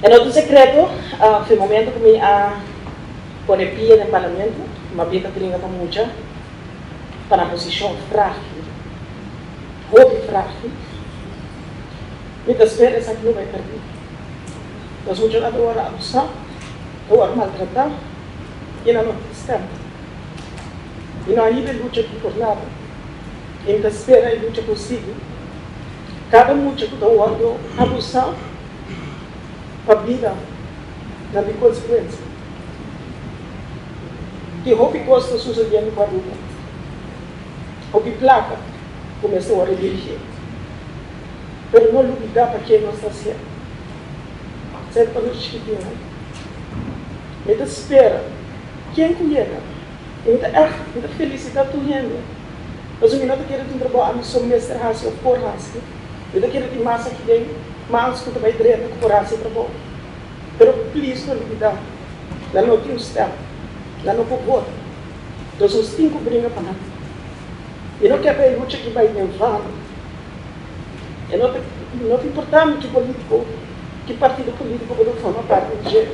E no ta un sekreto, for di momento ku mi a pone pia den parlamento, m'a bin ta bringa pa mucha, pa nan posishon frágil, hopi frágil. Mi ta spera esaki no bai pèrdí. Nos muchanan ta wòrdu abusá, ta wòrdu maltratá i nan no tin stèm. Mi no a hiba e lucha aki por nada i mi ta spera e lucha por sigui. Kada mucha ku ta wòrdu abusá pa bida nan tin konsekuensia. Tin hopi kos ta susediendo ku Aruba. Hopi plaka ku mester wòrdu dirigí. Pero no lubidá pa ken nos ta hasié. Ser pa nos chikitinnan. Mi ta spera ken ku yega i mi ta ègt mi ta felisitá tur hende pasobra mi no ta kere tin trabou ami so mester hasi òf por hasi. Mi ta kere tin mas aki den mas ku ta bai drenta ku por hasi e trabou. Pero please no lubidá, nan no tin un stèm, nan no por vota. Entonces nos tin ku bringa pa nan. Mi no ke pa e lucha aki bai den vano. E no ta no ta importá mi ki polítiko, ki partido polítiko bo ta forma parti di dje.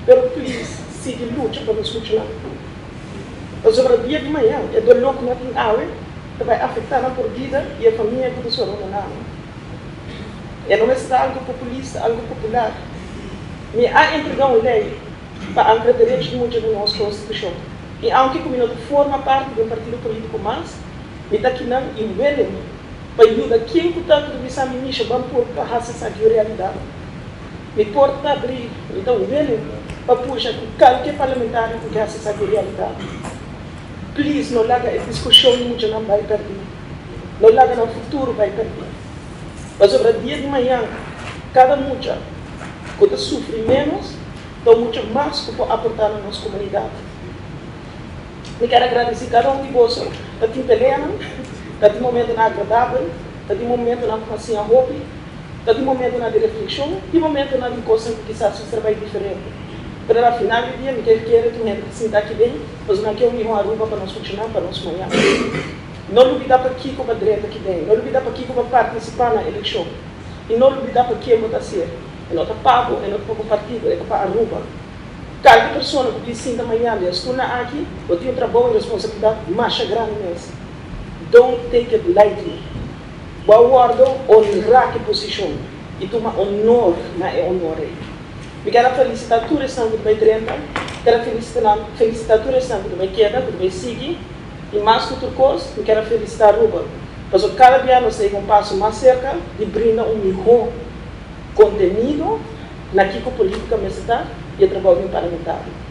Pero please sigui lucha pa nos muchanan. Pasobra dia di mañan e doló ku nan tin awe ta bai afektá nan por bida i e famia ku ta sobra na nan. E no mester ta algu populista, algu popular. Mi a entregá un lei pa ankra derecho di mucha den nos konstitushon. I aunke ku mi no ta forma parti di un partido polítiko mas, mi ta kinan i willing pa yuda ken ku ta ku ta bisa mi, Misha, ban por pa hasi esaki un realidat. Mi porta ta abrí, mi ta willing pa pusha ku kalke parlamentario ku ke hasi esaki un realidat. Please no laga e diskushon di muchanan bai pèrdí. No laga nan futuro bai pèrdí. Pasobra dia di mañan kada mucha ku ta sufri ménos ta un mucha mas ku por aportá na nos komunidat. Mi kier a gradisí kada un di boso. Ta tin peleanan, ta tin momentonan agradabel, ta tin momentonan ku a siña hopi, ta tin momentonan di reflekshon, tin momentonan di kosnan ku kisas mester bai diferente. Pero na final di dia mi ke kere tur hende ta sinta aki den, pasobra nan ke un mihó Aruba pa nos funshoná, pa nos mañana. No lubidá pakiko pa drenta aki den, no lubidá pakiko pa partisipá na elekshon i no lubidá pa ken bo ta hasié. E no ta pa bo, e no ta pa bo partido, e ta pa Aruba. Kalke persona ku bin sinta mañan den e stulnan aki, bo tin un trabou i responsabilidat masha grandi mes. Don't take it lightly. Bo a wòrdu honrá ku e posishon i tuma honor na e honor ei. Mi ker a felisitá tur esnan ku ta bai drenta, ker a felisitá tur esnan ku ta bai keda, ku ta bai sigui, i mas ku tur kos, mi ker a felisitá Aruba, pasobra kada bia nos ta yega un paso mas serka di brinda un mihó kontenido na kiko polítika mester ta i e trabou di un parlamentario.